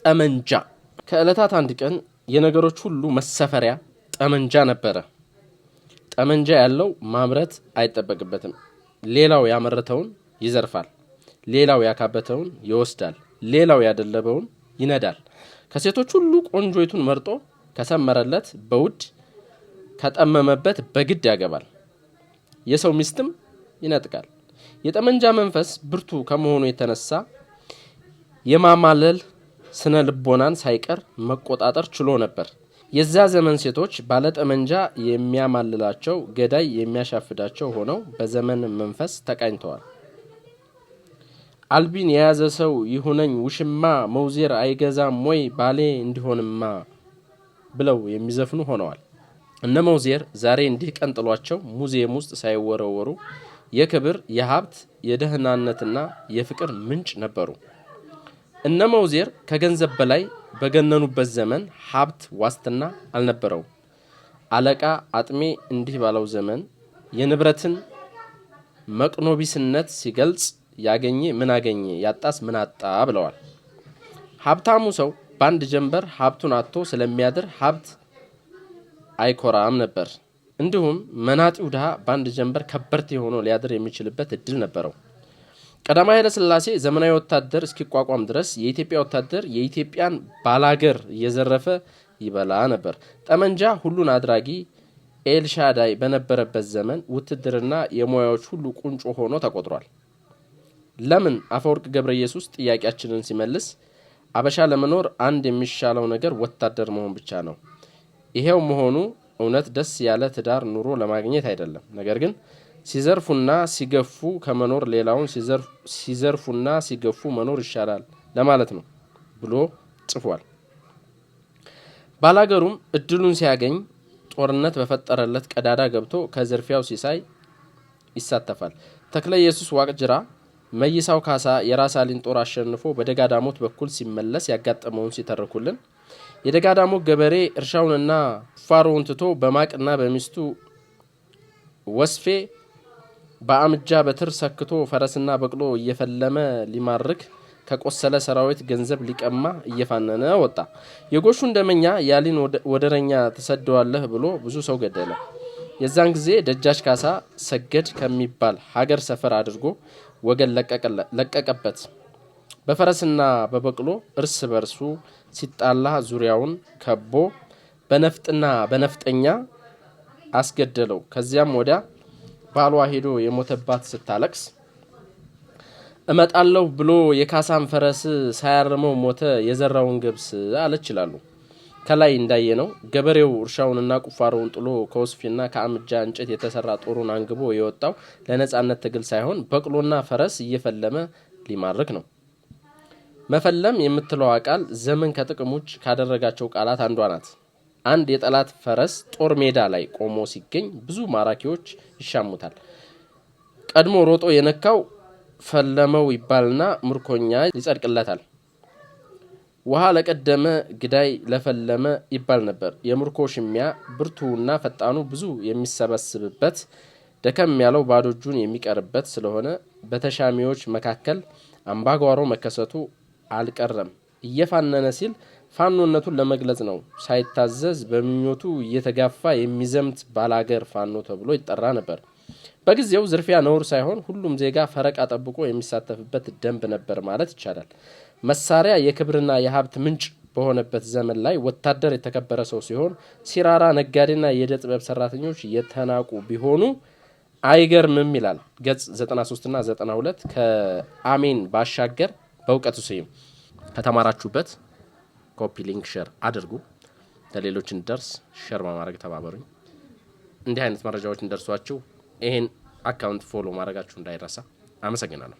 ጠመንጃ። ከዕለታት አንድ ቀን የነገሮች ሁሉ መሰፈሪያ ጠመንጃ ነበረ። ጠመንጃ ያለው ማምረት አይጠበቅበትም። ሌላው ያመረተውን ይዘርፋል፣ ሌላው ያካበተውን ይወስዳል፣ ሌላው ያደለበውን ይነዳል። ከሴቶች ሁሉ ቆንጆይቱን መርጦ ከሰመረለት በውድ፣ ከጠመመበት በግድ ያገባል። የሰው ሚስትም ይነጥቃል። የጠመንጃ መንፈስ ብርቱ ከመሆኑ የተነሳ የማማለል ስነ ልቦናን ሳይቀር መቆጣጠር ችሎ ነበር። የዛ ዘመን ሴቶች ባለጠመንጃ የሚያማልላቸው ገዳይ የሚያሻፍዳቸው ሆነው በዘመን መንፈስ ተቃኝተዋል። አልቢን የያዘ ሰው ይሁነኝ ውሽማ፣ መውዜር አይገዛም ወይ ባሌ እንዲሆንማ ብለው የሚዘፍኑ ሆነዋል። እነ መውዜር ዛሬ እንዲህ ቀንጥሏቸው ሙዚየም ውስጥ ሳይወረወሩ የክብር፣ የሀብት፣ የደህናነትና የፍቅር ምንጭ ነበሩ። እነ መውዜር ከገንዘብ በላይ በገነኑበት ዘመን ሀብት ዋስትና አልነበረውም። አለቃ አጥሜ እንዲህ ባለው ዘመን የንብረትን መቅኖቢስነት ሲገልጽ ያገኘ ምን አገኘ፣ ያጣስ ምን አጣ ብለዋል። ሀብታሙ ሰው በአንድ ጀንበር ሀብቱን አጥቶ ስለሚያድር ሀብት አይኮራም ነበር። እንዲሁም መናጢው ድሃ በአንድ ጀንበር ከበርቴ ሆኖ ሊያድር የሚችልበት እድል ነበረው። ቀዳማዊ ኃይለ ሥላሴ ዘመናዊ ወታደር እስኪቋቋም ድረስ የኢትዮጵያ ወታደር የኢትዮጵያን ባላገር እየዘረፈ ይበላ ነበር። ጠመንጃ ሁሉን አድራጊ ኤልሻዳይ በነበረበት ዘመን ውትድርና የሙያዎች ሁሉ ቁንጮ ሆኖ ተቆጥሯል። ለምን? አፈወርቅ ገብረ ኢየሱስ ጥያቄያችንን ሲመልስ አበሻ ለመኖር አንድ የሚሻለው ነገር ወታደር መሆን ብቻ ነው። ይሄው መሆኑ እውነት ደስ ያለ ትዳር ኑሮ ለማግኘት አይደለም። ነገር ግን ሲዘርፉና ሲገፉ ከመኖር ሌላውን ሲዘርፉና ሲገፉ መኖር ይሻላል ለማለት ነው ብሎ ጽፏል። ባላገሩም እድሉን ሲያገኝ ጦርነት በፈጠረለት ቀዳዳ ገብቶ ከዝርፊያው ሲሳይ ይሳተፋል። ተክለ ኢየሱስ ዋቅጅራ መይሳው ካሳ የራስ አሊን ጦር አሸንፎ በደጋዳሞት በኩል ሲመለስ ያጋጠመውን ሲተርኩልን የደጋዳሞት ገበሬ እርሻውንና ቁፋሮውን ትቶ በማቅና በሚስቱ ወስፌ በአምጃ በትር ሰክቶ ፈረስና በቅሎ እየፈለመ ሊማርክ ከቆሰለ ሰራዊት ገንዘብ ሊቀማ እየፋነነ ወጣ። የጎሹን ደመኛ ያሊን ወደረኛ ትሰደዋለህ ብሎ ብዙ ሰው ገደለ። የዛን ጊዜ ደጃች ካሳ ሰገድ ከሚባል ሀገር ሰፈር አድርጎ ወገን ለቀቀበት። በፈረስና በበቅሎ እርስ በርሱ ሲጣላ ዙሪያውን ከቦ በነፍጥና በነፍጠኛ አስገደለው። ከዚያም ወዲያ ባሏ ሄዶ የሞተባት ስታለቅስ እመጣለሁ ብሎ የካሳን ፈረስ ሳያርመው ሞተ የዘራውን ገብስ አለች ይላሉ። ከላይ እንዳየነው ገበሬው እርሻውንና ቁፋሮውን ጥሎ ከወስፊና ከአምጃ እንጨት የተሰራ ጦሩን አንግቦ የወጣው ለነጻነት ትግል ሳይሆን በቅሎና ፈረስ እየፈለመ ሊማርክ ነው። መፈለም የምትለዋ ቃል ዘመን ከጥቅም ውጭ ካደረጋቸው ቃላት አንዷ ናት። አንድ የጠላት ፈረስ ጦር ሜዳ ላይ ቆሞ ሲገኝ ብዙ ማራኪዎች ይሻሙታል። ቀድሞ ሮጦ የነካው ፈለመው ይባልና ምርኮኛ ይጸድቅለታል። ውሃ ለቀደመ ግዳይ ለፈለመ ይባል ነበር። የምርኮ ሽሚያ ብርቱና ፈጣኑ ብዙ የሚሰበስብበት፣ ደከም ያለው ባዶ እጁን የሚቀርበት ስለሆነ በተሻሚዎች መካከል አምባጓሮ መከሰቱ አልቀረም። እየፋነነ ሲል ፋኖነቱን ለመግለጽ ነው። ሳይታዘዝ በምኞቱ እየተጋፋ የሚዘምት ባላገር ፋኖ ተብሎ ይጠራ ነበር። በጊዜው ዝርፊያ ነውር ሳይሆን ሁሉም ዜጋ ፈረቃ ጠብቆ የሚሳተፍበት ደንብ ነበር ማለት ይቻላል። መሳሪያ የክብርና የሀብት ምንጭ በሆነበት ዘመን ላይ ወታደር የተከበረ ሰው ሲሆን ሲራራ ነጋዴና የእደ ጥበብ ሰራተኞች የተናቁ ቢሆኑ አይገርምም ይላል ገጽ 93ና 92 ከአሜን ባሻገር በእውቀቱ ስዩም። ከተማራችሁበት copy link share አድርጉ። ለሌሎች እንዲደርስ share በማድረግ ተባበሩኝ። እንዲህ አይነት መረጃዎች እንዲደርሷችሁ ይሄን account follow ማድረጋችሁ እንዳይረሳ። አመሰግናለሁ።